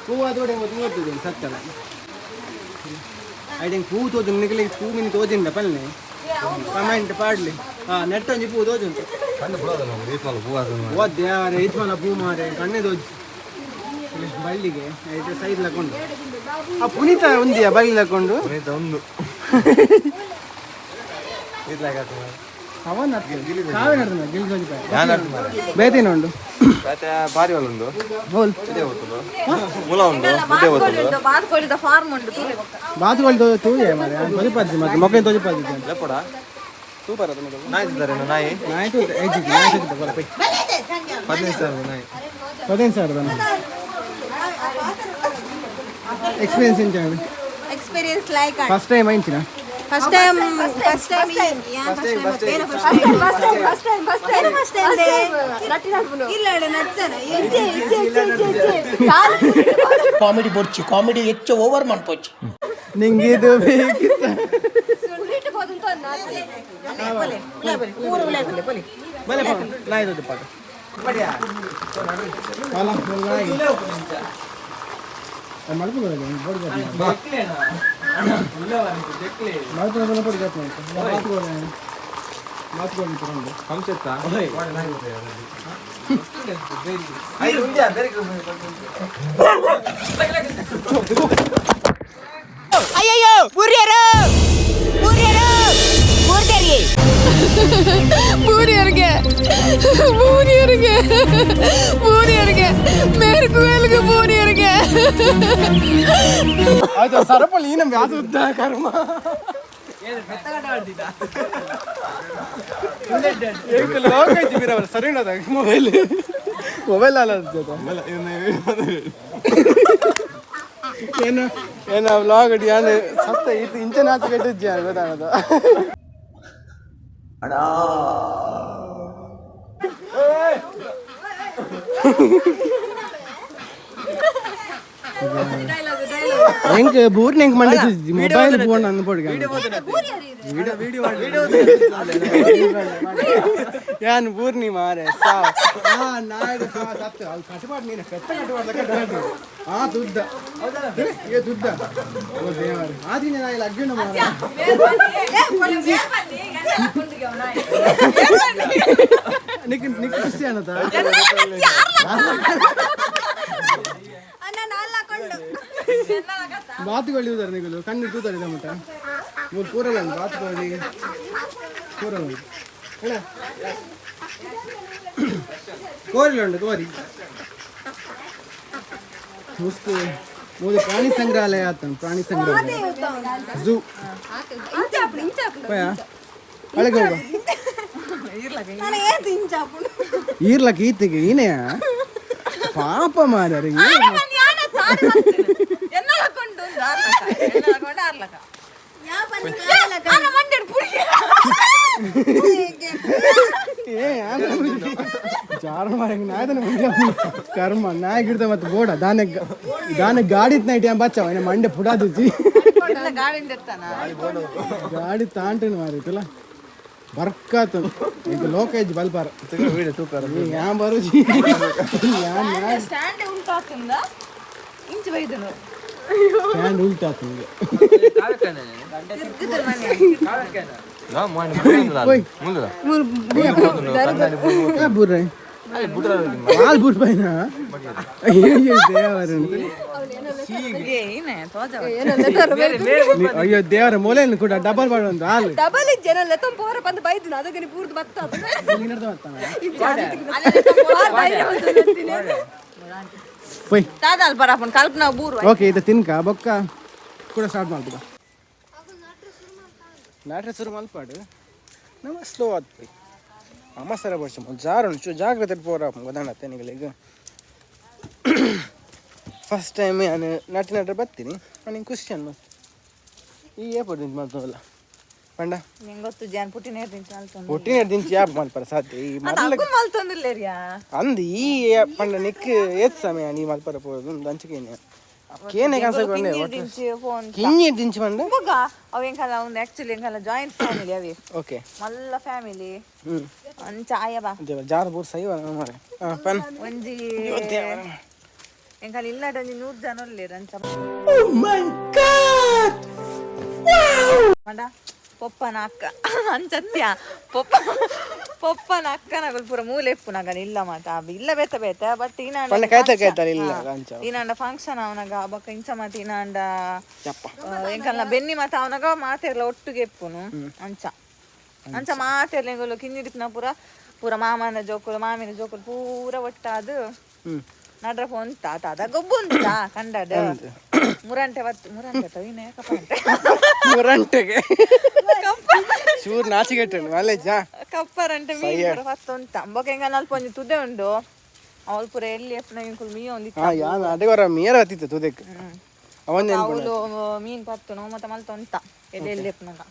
ಹೂವಾದ ಓಡೆ ಗೊತ್ತಿದೆ ಸತ್ತಲ್ಲ ಐಟ್ ಎಂಕ್ ಹೂ ತೋಜು ನಿಗಲಿ ಹೂ ಮಿನಿ ತೋಜಿಂದ ಪಲ್ಲೆ ಕಮೆಂಟ್ ಪಾಡ್ಲಿ ಹಾ ನೆಟ್ ಒಂಜಿ ಪೂ ತೋಜುಂಟು ಓದ್ದೆ ಅವರೆ ಇತ್ಮಲ ಪೂ ಮಾರೆ ಕಣ್ಣೆ ತೋಜಿ ಬಳ್ಳಿಗೆ ಐಟ್ ಸೈಡ್ ಲಕೊಂಡು ಆ ಪುನೀತ ಒಂದಿಯಾ ಬಳ್ಳಿ ಲಕೊಂಡು ಒಂದು ಪವನ್ ಕಾವೇ ನಡ್ದು ಗಿಲ್ ಬೇತೇನು ಉಂಡು ಬಾರಿ ಉಂಡು ಹೋಲ್ ಮುಲ ಉಂಡು ಮುದ್ದೆ ಗೊತ್ತುಂಡು ಬಾತ್ಕೋಳಿದ ಫಾರ್ಮ್ ಉಂಡು ತೂಲೆ ಬೊಕ್ಕ. ಬಾತುಗಳು ತೂಯೆ ಮಾರೆ ತೋಜಿಪಾಜಿ ಮತ್ತೆ ಮೊಕ್ಕಳು ತೋಜಿಪಾಜಿ ಲೆಪ್ಪಡ ನಾಯಿ ತಿಂತಾರೆ ನಾಯಿ ನಾಯಿ ತೂತೆ ಐಜಿ ನಾಯಿ ತೂತೆ ಬರ ಪೈ 15,000 ನಾಯಿ 15,000 ಎಕ್ಸ್ಪೀರಿಯನ್ಸ್ ಎಂಚ experience like first time ಇಂಚಿನ first time first time first time first time first time first time ಇಲ್ಲ ನಡ್ತಾನೆ ಇಜ್ಜೆ ಇಜ್ಜೆ ಇಜ್ಜೆ ಇಜ್ಜೆ ಕಾಮಿಡಿ ಬೊರ್ಚಿ ಕಾಮಿಡಿ ಹೆಚ್ಚು ಓವರ್ ಮನ್ಪೊಚ್ಚಿ ನಿಂಗೆ ಇದು ಬೇಕಿತ್ತ ಬಲೆ ನಾಯಿ ತೂತೆ ಪಾಟ ಅಲ್ಲ ನಾಯಿ ಅಯ್ಯಯ್ಯೋ ಬೂರಿಯರು ಬೂರಿಯರು ಬೂರ್ದೇರಿ ಬೂರಿಯರಿಗೆ ಬೂರಿಯರಿಗೆ ಬೂರಿಯರಿಗೆ ಮೇರ್ಕು ಬೂರಿಯರಿಗೆ ಆಯ್ತು ಸರಪಳಿ ನಮ್ಗೆ ಅದು ಉದ್ದ ಕರ್ಮ ಸರಿ ಮೊಬೈಲ್ ಮೊಬೈಲ್ ಅಲ್ಲ ಏನು ಏನು ವ್ಲಾಗ್ ಯಾನು ಸತ್ತ ಇದು ಇಂಚನ ಆಚೆ ಕೆಟ್ಟಿದ್ದೆ ಗೊತ್ತಾಗದ ಎಂಕ್ ಬೂರ್ನ ಎಂಕ್ ಮಂಡೆ ಮೊಬೈಲ್ ಫೋನ್ ಅನ್ನು ಪೊಡ್ಗೆ ಯಾನ್ ಬೂರ್ನಿ ಮಾರೆ ಸಾವ್ ಆ ನಾಯ್ಡು ಸತ್ತು ಅದು ಕಟುಪಾಡು ನೀನು ಪೆತ್ತ ಕಟುಪಾಡು ಕಟುಪಾಡು ಆ ದುಡ್ಡ ಏ ದುಡ್ಡ ಓ ದೇವರೇ ಆದಿನ ನಾಯಿ ಲಗ್ಗಿನ ಮಾರೆ ನಿಕ್ ನಿಕ್ ಖುಷಿ ಅನ್ನದ ಬಾತುಗಳು ಇದ್ದಾರೆ ನಿಗಲು ಕಣ್ಣು ತೂತಾರೆ ಮಟ್ಟ ಮೂರು ಪೂರಲ್ಲ ಬಾತುಕೋಳಿ ಪೂರಲ್ಲ ಅಣ್ಣ ಕೋರಿಲ್ಲ ಉಂಟು ಕೋರಿ ಮುಸ್ಕು ಮೂಲು ಪ್ರಾಣಿ ಸಂಗ್ರಹಾಲಯ ಆತನ, ಪ್ರಾಣಿ ಸಂಗ್ರಹಾಲಯ ಝೂ. ಒಳಗೆ ಹೋಗ. ಈರ್ಲಕ್ಕ ಈತಿಗೆ ಈನೆಯ ಪಾಪ ಮಾರ್ಯಾರ. ಏ ಜಾರ ಮಾರಂಗ ನಾಯ್ದನ ಕರ್ಮ ನಾಯಿ ಗಿಡ್ದ ಮತ್ತೆ ಬೋಡ ದಾನೆ ದಾನೆ ಗಾಡಿ ನೈಟ್ ಏನ್ ಬಚ್ಚವ ಏನ ಮಂಡೆ ಪುಡಾದಿಜ್ಜಿ ಗಾಡಿ ತಾಂಟನ ಮಾರಿತ್ತಲ್ಲ ಬರ್ಕಾತು ಈಗ ಲೋಕೇಜ್ ಬಲ್ಪಾರ ಯಾನ್ ಬರುಜಿ ಯಾನ್ ಸ್ಟ್ಯಾಂಡ್ ಉಂಟಾಕಂದ ಇಂಚು ಬೈದನು. ಸ್ಟ್ಯಾಂಡ್ ಉಲ್ಟಾತು ಈಗ. ಬುರ್ರೆ ಹಾಲು ಬುರ್ ಪೈನ. ಅಯ್ಯೋ ದೇವರ, ಅಯ್ಯೋ ದೇವರ, ಮೊಲೆಯನ್ನು ಕೂಡ ಡಬಲ್ ಮಾಡುವಂತ ಹಾಲು. ಡಬಲ್ ಜನ ಲೆತ್ತಂ ಪೋರ ಬಂದು ಬೈದು ಅದಕ್ಕೆ ಪೂರ್ದು ಬತ್ತ. ಪೊಯ್. ತಾದಲ್ ಪರಪುನ್ ಕಲ್ಪನಾ ಬೂರು. ಓಕೆ, ಇದು ತಿನ್ಕ ಬೊಕ್ಕ ಕೂಡ ಸ್ಟಾರ್ಟ್ ಮಾಡ್ಬಿಡ. ನಾಟ್ರೆ ಶುರು ಮಲ್ಪಾಡು ನಮ್ಮ ಸ್ಲೋ ಆದ್ ಪೊಯ್. ಅಮ್ಮ ಸರ ವರ್ಷ ಜಾರು ಚೂ ಜಾಗ್ರತೆ ಪೋರ ಗೊತ್ತಾಣತ್ತೆ ನಿಗಳಿಗೆ. ಫಸ್ಟ್ ಟೈಮ್ ನಾನು ನಟಿ ನಟ್ರೆ ಬರ್ತೀನಿ, ನನಗೆ ಖುಷಿ ಅನ್ನ. ಈ ಏಪಡ್ ನಿಂತು ಮಾಡ್ತವಲ್ಲ ಪಂಡ. ನಿಂಗೆ ಗೊತ್ತು ಜಾನ್ ಪುಟ್ಟಿ ನೇರ್ ದಿಂಚ ಮಲ್ತೊಂದು. ಪುಟ್ಟಿ ನೇರ್ ದಿಂಚಿ ಯಾಪ್ ಮಲ್ಪರ ಸಾಧ್ಯ ಈ ಮೊದಲ ಮಲ್ತೊಂದಿಲ್ಲೇರಿಯಾ? ಅಂದ್ ಈ ಪಂಡ ನಿಕ್ ಏತ್ ಸಮಯ ನೀ ಮಲ್ಪರ ಪೋದು ಅಂಚಿಕೇನೆ ಕೇನೆ ಕಾಸಕೊಂಡೆ. ದಿಂಚಿ ಫೋನ್. ಕಿಂಜಿ ದಿಂಚಿ ಪಂಡ. ಬೊಗ ಅವು ಎಂಕಲ್ಲ ಒಂದು ಆಕ್ಚುಲಿ ಎಂಕಲ್ಲ ಜಾಯಿಂಟ್ ಫ್ಯಾಮಿಲಿ ಅವಿ. ಓಕೆ. ಮಲ್ಲ ಫ್ಯಾಮಿಲಿ ಅಂಚ ಆಯ ಬಾ. ಜಾರ ಬೂರ್ ಸೈ ಮಾರೆ ಹಾಂ ಪನ್. ಒಂಜಿ ಎಂಕಲ್ಲ ಇಲ್ಲಡ ಒಂಜಿ 100 ಜನ ಉಲ್ಲೇರ್ ಅಂಚ ಮಂಡ ಪೊಪ್ಪನ ಅಕ್ಕ ಅಂಚತ್ಯ ಪೊಪ್ಪ ಪೊಪ್ಪನ ಅಕ್ಕನಗಳು ಪೂರ ಮೂಲೆ ಇಪ್ಪುನಗಲ ಇಲ್ಲ ಮಾತ ಇಲ್ಲ ಬೇತ ಬೇತ ಬಟ್ ಈನಾಂಡ ಪಂಡ ಕಾಯ್ತಾ ಕಾಯ್ತಾರ ಇಲ್ಲ ಅಂಚ. ಈನಾಂಡ ಫಂಕ್ಷನ್ ಅವನಗ ಬೊಕ್ಕ ಇಂಚ ಮಾತ ಈನಾಂಡ ಯಪ್ಪ. ಎಂಕಲ್ನ ಬೆನ್ನಿ ಮಾತ ಅವನಗ ಮಾತೆರ್ಲ ಒಟ್ಟಿಗೆ ಇಪ್ಪುನು ಅಂಚ ಅಂಚ ಮಾತೆರ್ಲ ಎಂಗುಲು ಕಿನ್ನಿಡಿತ್ನ ಪೂರ ಪೂರ ಮಾಮನ ಜೋಕುಲು ಮಾಮಿನ ಜೋಕುಲು ಪೂರ ಒಟ್ಟಾದು ನಡ್ರ ಪೊಂತ ಆತ ಅದ ಗೊಬ್ಬುಂತ ಕಂಡದ ಮುರಂಟೆ ಬತ್ತು ಮುರಂಟೆ ತವಿನೇ ಕಪ್ಪಂಟೆ. ಮುರಂಟೆಗೆ ಚೂರು ನಾಚಿಗೆಟ್ಟು ಮಲೇಜ್. ಕಪ್ಪರಂಟೆ ಮೀನು ಪೂರ ಫಸ್ಟ್ ಬೊಕ್ಕ ಎಂಗ ನಲ್ಪ ಒಂಜಿ ತುದೆ ಉಂಡು ಅವಳು ಪೂರ ಎಲ್ಲಿ ಎಪ್ಪನ ಇಂಕುಲು ಮೀ ಒಂದಿತ್ತು. ಹಾ ಯಾನ್ ಅದೇ ವರ ಮೇರ ಹತ್ತಿತ್ತು ತುದೆಕ್ ಅವನ್. ಅವಳು ಮೀನ್ ಪತ್ತುನು ಮತ್ತೆ ಮಲ್ತ ಉಂತ ಎಲ್ಲಿ ಎಲ್ಲಿ ಎಪ್ಪನಾಗ.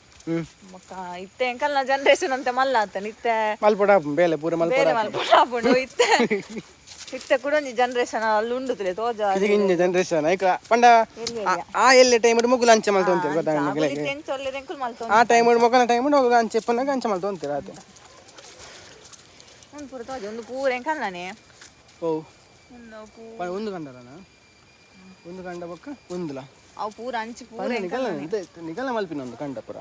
ಬೊಕ್ಕ ಇತ್ತೆ ಎಂಕಲ್ನ ಜನರೇಷನ್ ಅಂತ ಮಲ್ಲ ಆತನ ಇತ್ತೆ. ಮಲ್ಪಡ ಬೇಲೆ ಪೂರ ಮಲ್ಪಡ. ಬೇರೆ ಮಲ್ಪಡ ಆಪುಂಡು ಇತ್ತೆ. ಇತ್ತೆ ಕೂಡ ಒಂಜಿ ಜನರೇಷನ್ ಅಲ್ಲಿ ಉಂಡುತ್ತಲೆ ತೋಜ. ಕಿಂಜ ಜನರೇಷನ್ ಐಕ ಪಂಡ ಆ ಎಲ್ಲೆ ಟೈಮ್ ಮುಗುಲು ಅಂಚೆ ಮಲ್ತ ಉಂಟು ಗೊತ್ತಾ ನಿಮಗೆ? ಎಂಚೊಲ್ಲೆ ಎಂಕುಲು ಮಲ್ತ. ಆ ಟೈಮ್ ಮೊಗಲ ಟೈಮ್ ಹೋಗುದು ಅಂಚೆ ಪನ್ನಾಗ ಅಂಚೆ ಮಲ್ತ ಉಂತೀರ ಆತೆ. ಒಂದು ಪೂರ ತೋಜ ಒಂದು ಪೂರ ಎಂಕಲ್ನೇ. ಓ. ಒಂದು ಪೂರ. ಒಂದು ಕಂಡಲನ ಒಂದು ಕಂಡ ಬೊಕ್ಕ ಒಂದುಲ. ಅವು ಪೂರ ಅಂಚಿ ಪೂರ. ನಿಗಲ ನಿಗಲ ಮಲ್ಪಿನ ಒಂದು ಕಂಡ ಪೂರ.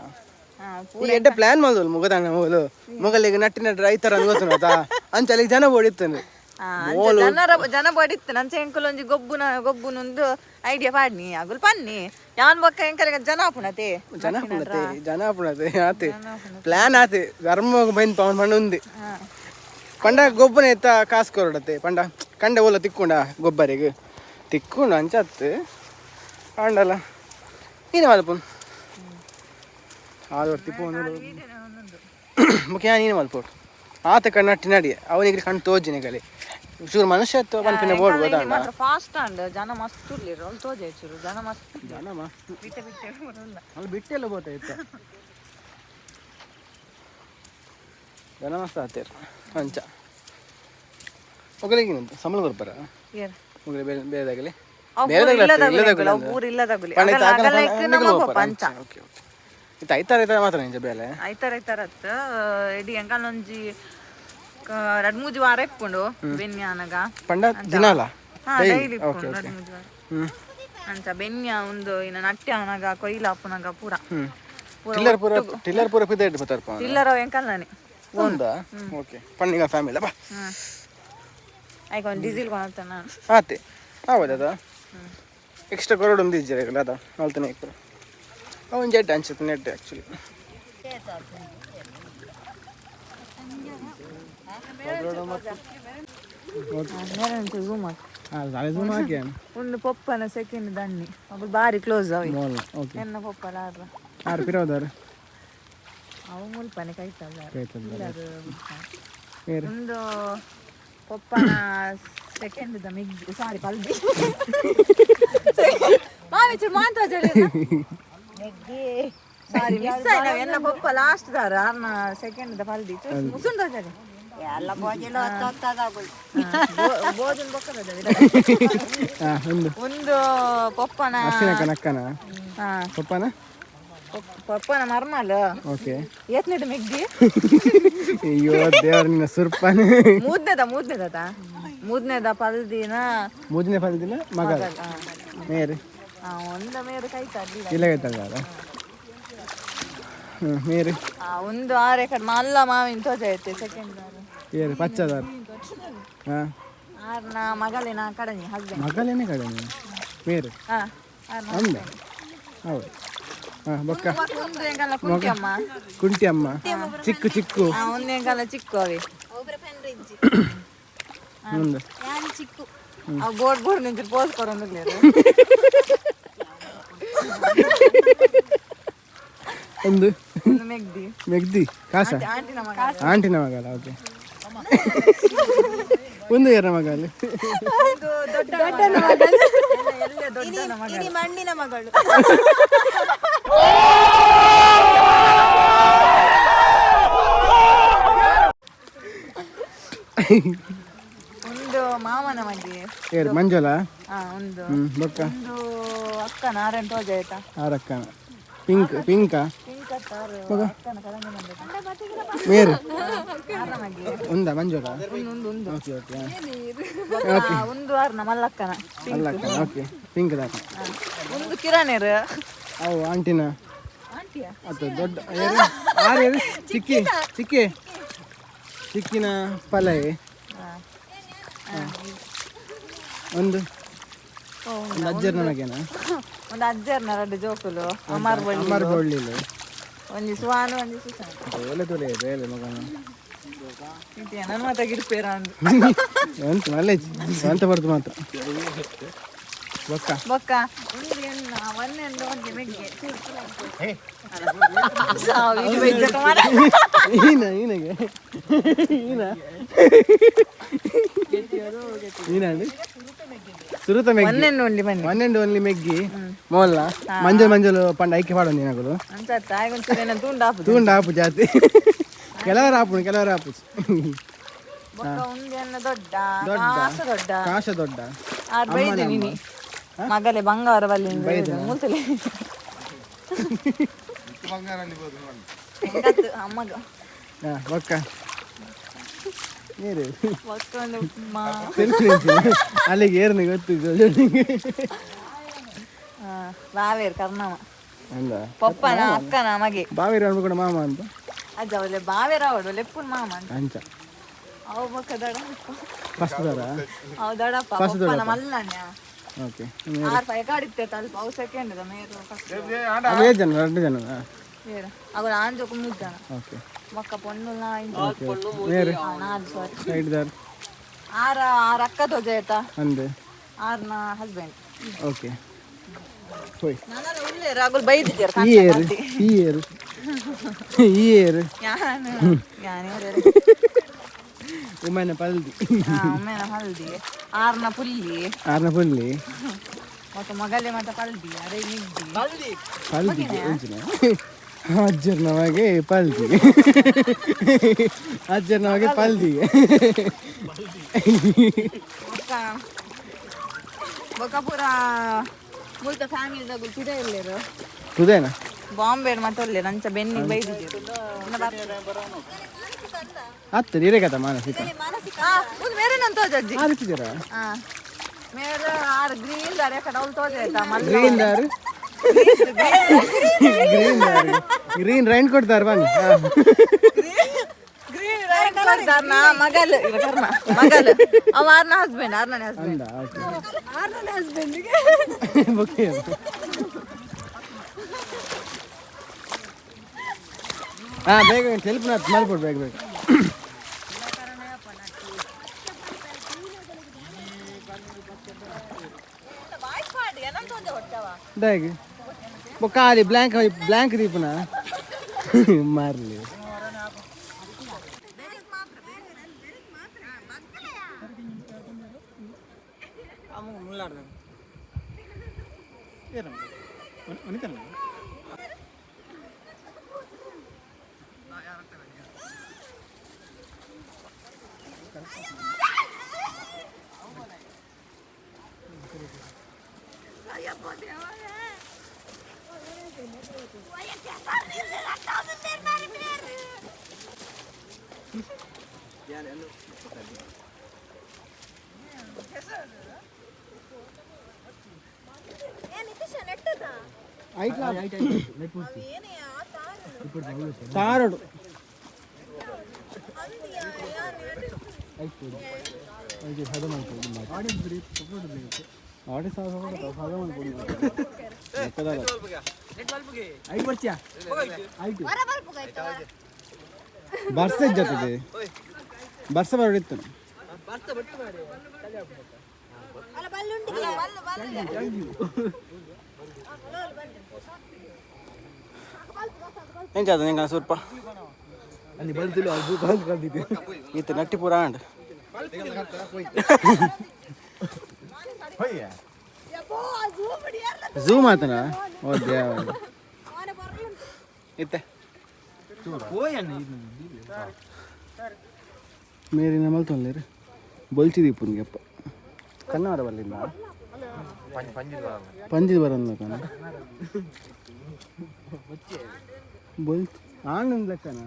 ಪೂರ. ಈ ಎಡ್ಡೆ ಪ್ಲಾನ್ ಮಲ್ದೋಲು ಮುಗದಾನ ಮೊಗಲು ಮೊಗಲಿಗೆ ನಟ್ಟಿ ನಟ್ಟ ರೈತರ ಗೊತ್ತುನತಾ ಅಂಚ ಅಲ್ಲಿಗೆ ಜನ ಓಡಿತ್ತಾನೆ. ಜನರ ಜನ ಬಡಿತ್ತು ನಂಚೆ ಎಂಕುಲು ಒಂಜಿ ಗೊಬ್ಬುನ ಗೊಬ್ಬುನೊಂದು ಐಡಿಯಾ ಪಾಡ್ನಿ ಅಗುಲ್ ಪನ್ನಿ ಯಾನ್ ಬೊಕ್ಕ ಎಂಕಲಿಗೆ ಜನ ಆಪುಣತೆ. ಜನ ಪುಣತೆ ಜನ ಪುಣತೆ ಆತೆ ಪ್ಲಾನ್ ಆತೆ ಧರ್ಮ ಬೈನ್ ಪವನ್ ಪಂಡ ಉಂದಿ ಪಂಡ ಗೊಬ್ಬನ ಎತ್ತ ಕಾಸು ಕೊರಡತೆ ಪಂಡ ಕಂಡ ಓಲ ತಿಕ್ಕೊಂಡ ಗೊಬ್ಬರಿಗೆ ತಿಕ್ಕೊಂಡ ಅಂಚತ್ತು ಆಂಡಲ್ಲ ನೀನು ಮಲ್ಪುನ್ ಆದು ತಿಪ್ಪು ಮುಖ್ಯ ನೀನು ಮಲ್ಪೋಟು ಆತ ಕಣ್ಣಟ್ಟಿ ನಡಿ ಅವನಿಗೆ ಕಣ್ಣು ತೋಜಿನ ಗಲಿ ಚೂರು ಮನುಷ್ಯತ್ವ ಪನ್ಪಿನ ಬೋರ್ಡ್ ಗೊತ್ತಾಂಡ. ಫಾಸ್ಟ್ ಅಂಡ್ ಜನ ಮಸ್ತ್ ಉರ್ಲಿರು ಅವ್ಲು ತೋಜೆ ಚೂರು ಜನ ಮಸ್ತ್. ಜನ ಮಸ್ತ್. ಬಿಟ್ಟೆ ಬಿಟ್ಟೆ ಬರಲ್ಲ. ಅಲ್ಲಿ ಬಿಟ್ಟೆಲ್ಲ ಬೋತ ಇತ್ತ ಜನ ಮಸ್ತ್ ಆತೇರ್ ಅಂಚ ಒಗಲಿಗೆ ಸಂಬಳ ಬರ್ಪಾರ. ಏನ್? ಒಗಲಿ ಬೇರೆ ಬೇರೆದಾಗಲಿ. ಅವು ಪೂರ ಇಲ್ಲದಾಗುಲಿ ಎಂಕುಲು, ಅವು ಪೂರ ಇಲ್ಲದಾಗುಲಿ. ಅಗಲ ಅಗಲ ಇಕ್ಕು ನಮ್ಮ ಪಪ್ಪ ಅಂಚ. ಓಕೆ ಓಕೆ, ಇತ್ತು ಐತಾರ ಐತಾರ ಮಾತ್ರ ನಿಂಚ ಬೇಲೆ. ಐತಾರ ಐತಾರ ಅತ್ತ ಇಡೀ ಎಂಕಲ್ ಒಂಜಿ ರಡ್ ಮೂಜಿ ವಾರ ಇಪ್ಪುಂಡು ಬೆನ್ನಿ ಆನಗ. ಪಂಡ ದಿನಾಲ? ಹಾ, ಡೈಲಿ ಇಪ್ಪುಂಡು ರಡ್ ಮೂಜಿ ವಾರ. ಅಂಚ ಅಂಚ ಬೆನ್ಯ ಒಂದು ಇನ್ನ ನಟ್ಟಿ ಆನಗ ಕೊಯ್ಲ ಆಪುನಗ ಪೂರ ಪೂರ. ಟಿಲ್ಲರ್ ಪೂರ ಟಿಲ್ಲರ್ ಪೂರ ಪಿದ ಇಟ್ಟು ಬರ್ತಾರಪ್ಪ. ಟಿಲ್ಲರ್ ಅವು ಎಂಕಲ್ ನಾನೆ. ಒಂದಾ ಓಕೆ ಪಣ್ಣಿಗ ಫ್ಯಾಮಿಲಿ ಬಾ. ಐಕ್ ಒಂದು ಡೀಸೆಲ್ ಕೊನತ್ತ ನಾನು. ಆತೆ ಹೌದದ ಎಕ್ಸ್ಟ್ರಾ ಕೊರಡು ಒಂದು ಇಜ್ಜರ ಅದ ಮಲ್ತನೆ ಇಪ್ಪರು ಅವನ್ ಜೆಡ್ ಅನ್ಸುತ್ತೆ ನೆಟ್ ಆ್ಯಕ್ಚುಲಿ. ಮೇರೆ ಝೂಮ್ ಹಾಕಿ. ಅದೇ ಝೂಮ್ ಹಾಕಿ. ಒಂದು ಪೊಪ್ಪನ ಸೆಕೆಂಡ್ ದಣ್ಣಿ ಅವು ಬಾರಿ ಕ್ಲೋಸ್ ಅವಿ. Mole, okay. ಎನ್ನ ಪೊಪ್ಪಲ ಆರ್ಲ. ಆರು ಪಿರವದಾರು? ಅವು ಮುಲ್ಪನೆ ಕೈತಲ್ಲ. ಕೈತಲ್ಲ. ಅದು. ಮೇರೆ? ಒಂದು ಪೊಪ್ಪನ ಸೆಕೆಂಡ್ the ಮಿಗ್, ಸಾರಿ, ಪಲ್ದಿ. ಮಾಮಿ ಚೂರು ಮಾಂತ. ಸಾರಿ, ಮಿಸ್ ಆಯ್ತು. ಎನ್ನ ಪೊಪ್ಪ ಲಾಸ್ಟ್ ದಾರ, ಆರ್ನ ಸೆಕೆಂಡ್ the ಪಲ್ದಿ ಮುಸುಂಡ. ಎಲ್ಲ ಭೋಜನ ಹೊತ್ತಾಗ್ತದ. ಭೋಜನ ಬೊಕ್ಕದ. ಹಾಂ, ಒಂದು. ಒಂದು ಪೊಪ್ಪನ ಅಶ್ವಿನಕ್ಕನ ಅಕ್ಕನ? ಹಾ. ಪಪ್ಪನ? ಪೊಪ್ಪನ ಮರ್ಮಲ್. ಓಕೆ. ಏತ್ನೇದು ಮೆಗ್ಗಿ? ಅಯ್ಯೋ ದೇವ್ರ, ನಿನ್ನ ಸುರ್ಪನೆ. ಮೂದ್ನೇದ, ಮೂದ್ನೇದ, ಮೂದ್ನೇದ ಪಲ್ದಿನ. ಮೂದನೇ ಪಲ್ದಿನ ಮಗ. ಮೇರೆ? ಒಂದ ಮೇರು ಕೈತ. ಇಲ್ಲ, ಕೈತಲ್ಲ. ಹ್ಞೂ, ಮೇರೆ? ಒಂದು ಆರೆ ಕಡೆ ಮಲ್ಲ ಮಾವಿನ ತೋಜ ಐತೆ ಸೆಕೆಂಡ್. ಏರು ಪಚ್ಚದಾರ? ಹಾಂ. ಆರ್ನ ಮಗಳಿನ ಕಡನಿ ಹಸ್ಬೆಂಡ್. ಮಗಳೇನೆ ಕಡೆ ಮೇರೆ? ಹಾ. ಅಂದ, ಹೌದು. ಹಾಂ, ಬೊಕ್ಕ? ಒಂದು ಎಂಕಲ್ಲ ಕುಂಟಿ ಅಮ್ಮ. ಕುಂಟಿ ಅಮ್ಮ, ಚಿಕ್ಕು ಚಿಕ್ಕು. ಹಾ, ಒಂದು ಎಂಕಲ್ಲ ಚಿಕ್ಕು ಅವಿ. ಮುಂದೆ? ಯಾನ್ ಚಿಕ್ಕು. ಅವು ಬೋರ್ಡ್ ಬೋರ್ಡ್ ನಿಂತು ಪೋಸ್ ಕೊರೊಂದಿರ್ಲಿಲ್ಲ. ಒಂದು. ಒಂದು ಮೆಗ್ದಿ. ಮೆಗ್ದಿ ಕಾಸ. ಆಂಟಿನ ಮಗ. ಆಂಟಿನ ಮಗಳ, ಓಕೆ. ಒಂದು ಯಾರ ಮಗಲ್ಲಿ? ಒಂದು ದೊಡ್ಡ ಮಗ, ಎಲ್ಲ ದೊಡ್ಡನ ಮಗ. ಇಡೀ ಮಣ್ಣಿನ ಮಗಳು. ಒಂದು ಮಾಮನ ಮಗೆ. ಏರು ಮಂಜುಳ? ಹಾ, ಒಂದು. ಹ್ಞೂ, ಬೊಕ್ಕ? ಒಂದು ಅಕ್ಕ ನಾರಾಯಣ ತೋಜ ಆಯ್ತಾ. ಆರಕ್ಕನ ಪಿಂಕ್ ಪಿಂಕಾ? ಪಿಂಕ್ ಅತ್ತಾರು ಅಕ್ಕನ ಕರಂಗ. ಮೇರು? ಆರ್ನ ಮಗೆ. ಒಂದಾ ಮಂಜುಳ? ಒಂದು ಒಂದು. Okay okay. ಒಂದು ಆರ್ನ ಮಲ್ಲಕ್ಕನ. ಅಲ್ಲ ಅಕ್ಕ, ಓಕೆ, ಪಿಂಕ್ ದಾಕ. ಒಂದು ಕಿರಾಣೇರು. ಅವು ಆಂಟಿನ? ಆಂಟಿಯ. ಅದು ದೊಡ್ಡ ಏರು ಆರು ಏರು ಚಿಕ್ಕಿ ಚಿಕ್ಕಿ ಚಿಕ್ಕಿನ ಪಲೈ. ಒಂದು ಒಂದು ಅಜ್ಜರ್ ನನಗೇನ. ಒಂದು ಅಜ್ಜರ್ನ ಎರಡು ಜೋಕುಲು ಅಮರ್ ಬಳ್ಳಿ. ಅಮರ್ ಬಳ್ಳಿಲು. ಒಂಜಿ ಸುವಾನು, ಒಂಜಿ ಸುಸಾನು. ಬೇಲೆ ತುಲೆ ಬೇಲೆ ಮಗನ. ನನ್ನ ಮಾತ ಗಿಡ್ಪೇರ ಅಂದು. ಎಂತ ಮಲ್ಲೆ ಎಂತ ಬರ್ತದೆ ಮಾತ್ರ ಬೊಕ್ಕ? ಬೊಕ್ಕ ಒಂದು ಎನ್ನ ಒಂದೆಂದು ಒಂಜಿ ಮೆಗ್ಗೆ ಸಾವು ಇದು ಬೆಜ್ಜಕ ಮಾರ. ಈನ ಈನಗೆ ಈನ ಈನಂడి ಸುರುತ ಮೆಗ್ಗಿ. ಒಂದೆಂದು ಒಂಜಿ ಬನ್ನಿ. ಒನ್ ಅಂಡ್ ಓನ್ಲಿ ಮೆಗ್ಗಿ ಮೋಲ್ಲ ಮಂಜಲ್ ಮಂಜಲ್ ಪಂಡ ಐಕೆ ಪಾಡೊಂದು ದಿನಗಳು. ಅಂಚ ತಾಯಿಗೊಂಚೂರು ಏನ ತುಂಡು ಆಪುದು. ತೂಂಡ ಆಪು ಜಾತಿ, ಕೆಲವರು ಆಪುನು, ಕೆಲವರು ಆಪು. ಬೊಕ್ಕ ಒಂದೆನ್ನ ದೊಡ್ಡ. ದೊಡ್ಡ. ಕಾಸ ದೊಡ್ಡ. ಕಾಶ ದೊಡ್ಡ. ಆರ್ ಬೈದೆ ನೀನಿ ಮಗಲೆ ಬಂಗಾರ ಬಲ್ಲಿ ಮುಲ್ತಲೆ ಅಮ್ಮಗ. ಹಾ, ಬೊಕ್ಕ ನೀರು? ಬೊಕ್ಕ ಒಂದು ಮಾ ಅಲ್ಲಿಗೆ ಏರ್ನಿ ಗೊತ್ತು. ಬಾವೇರು ಕರ್ಣವ. ಅಂದ. ಪಪ್ಪನ ಅಕ್ಕನ ಮಗೆ. ಬಾವೇರು ಅನ್ಬಿಡ ಮಾಮ ಅಂತ. ಅಜ್ಜ ಒಳ್ಳೆ ಬಾವೇರ ಅವಳು ಲೆಪ್ಪುನ್ ಮಾಮ ಅಂತ. ಅಂಚ. ಅವು ಬೊಕ್ಕ ದೊಡ್ಡಪ್ಪ. ಫಸ್ಟ್ ದರ. ಅವು ದೊಡ್ಡಪ್ಪ ಪಪ್ಪನ ಮಲ್ಲಣ್ಣ. ಓಕೆ. ಆರ್ ಫೈ ಕಾಡಿತ್ತೆ ತಲ್ಪ ಅವು ಸೆಕೆಂಡ್ ಮೇರು ಫಸ್ಟ್. ಅವೇ ಜನ ಎರಡು ಜನ. ಬೇರೆ ಅವು ಆಂಜೋಕು ಮೂರು ಜನ. ಓಕೆ. ಬೊಕ್ಕ ಪೊಣ್ಣುಲ. ಓಕೆ, ಬೇರೆ? ನಾಲ್, ಸಾರಿ. ಸೈಡ್ ದಾರ್? ಆರ ಆರ್ ಅಕ್ಕ ತೋಜ ಆಯ್ತಾ. ಅಂದೆ. ಆರ್ನ ಹಸ್ಬೆಂಡ್. ಓಕೆ, ಹೋಯ್. ನಾನೆಲ್ಲ ಉಲ್ಲೇರು ಅಗುಲ್ ಬೈದಿದ್ದೀರ. ಈ ಏರು ಈ ಏರು ಈ ಏರು. ಯಾನು ಯಾನು? ಉಮ್ಮನ ಪಲ್ದಿ. ಒಮ್ಮೆನ ಹಲ್ದಿ, ಆರ್ನ ಪುಲ್ಲಿ. ಆರ್ನ ಪುಲ್ಲಿ. ಮತ್ತು ಮಗಲೆ ಮತ್ತೆ ಪಲ್ದಿ ಅರೆ ನಿಗ್ದಿ. ಪಲ್ದಿ ಎಂಚಿನ ಅಜ್ಜರ್ನವಾಗೆ ಪಲ್ದಿ, ಅಜ್ಜರ್ನವಾಗೆ ಪಲ್ದಿ. ಬೊಕ್ಕ ಬೊಕ್ಕ ಪೂರ ಮುಲ್ತ ಫ್ಯಾಮಿಲಿ ಪಿದ ಇಲ್ಲೇರು. ತುದೇನ? ಬಾಂಬೆ ಮತ್ತೆ ಒಲ್ಲೇರು ಅಂಚ ಬೆನ್ನಿಗೆ ಬೈದಿದ್ದೀರು. ಹತ್ತು ನೀರೇ ಕಥ ಮಾನಸಿಕ. ಒಂದು ಮೇರೆ ನಂತ ಅಜ್ಜಿ. ಆದಿತ್ತಿದ್ದೀರಾ? ಹಾ, ಮೇರೆ ಆರ್ ಗ್ರೀನ್ ದಾರೆ ಕಡೆ ಅವ್ಳು ತೋಜ ಆಯ್ತಾ ಮಲ್ಲ. ಗ್ರೀನ್ ದಾರು, ಗ್ರೀನ್ ದಾರು, ಗ್ರೀನ್ ರೈನ್ ಕೊಡ್ತಾರೆ ಬನ್ನಿ. ಗ್ರೀನ್ ರೈನ್ ಕೊಡ್ತಾರ ನಾ ಮಗಲ್ ಇವ ಕರ್ಮ ಮಗಲ್ ಅವ ಆರ್ನ ಹಸ್ಬೆಂಡ್, ಆರ್ನೇ ಹಸ್ಬೆಂಡ್. ಅಂದ, ಓಕೆ ಓಕೆ. ಹಾಂ, ಬೇಗ ಹೆಲ್ಪ್ ಮಲ್ಕೊಡು, ಬೇಗ ಬೇಗ. ಬ್ಯಾಗ್ ಖಾಲಿ ಬ್ಲ್ಯಾಂಕ್ ಬ್ಲ್ಯಾಂಕ್ ದೀಪನ ಮಾರ್ಲಿ. ತಾರಡು. ಬರ್ಸ ಜೊತೆ ಬರ್ಸ ಬರಡಿತ್ತು. ಎಂಚಾದ ನಿಂಗೆ ಸ್ವಲ್ಪ ಈತ ನಟ್ಟಿ ಪೂರ ಆಂಡ್. ಝೂಮ್ ಆತನ. ಓ ದೇವ, ಇತ್ತೆ ಮೇರಿನ ಮಲ್ತೊಂದೇರು ಬೊಲ್ಚಿದೀಪುನ್ಗೆ ಅಪ್ಪ ಕನ್ನಡ ಬಲ್ಲಿಂದ ಪಂಜಿದ ಬರಲ್ಲ ಕಣ. ಬೊಲ್ ಆನಂದ್ ಲೆಕ್ಕನ.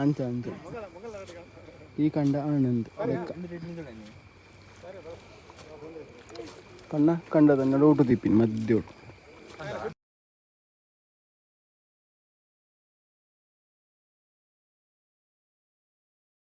ಅಂಚ ಅಂಚ ಈ ಕಂಡ ಆನಂದ್ ಲೆಕ್ಕ ಕಣ್ಣ ಕಂಡದ ನಡುಟು ದೀಪಿನ ಮಧ್ಯ.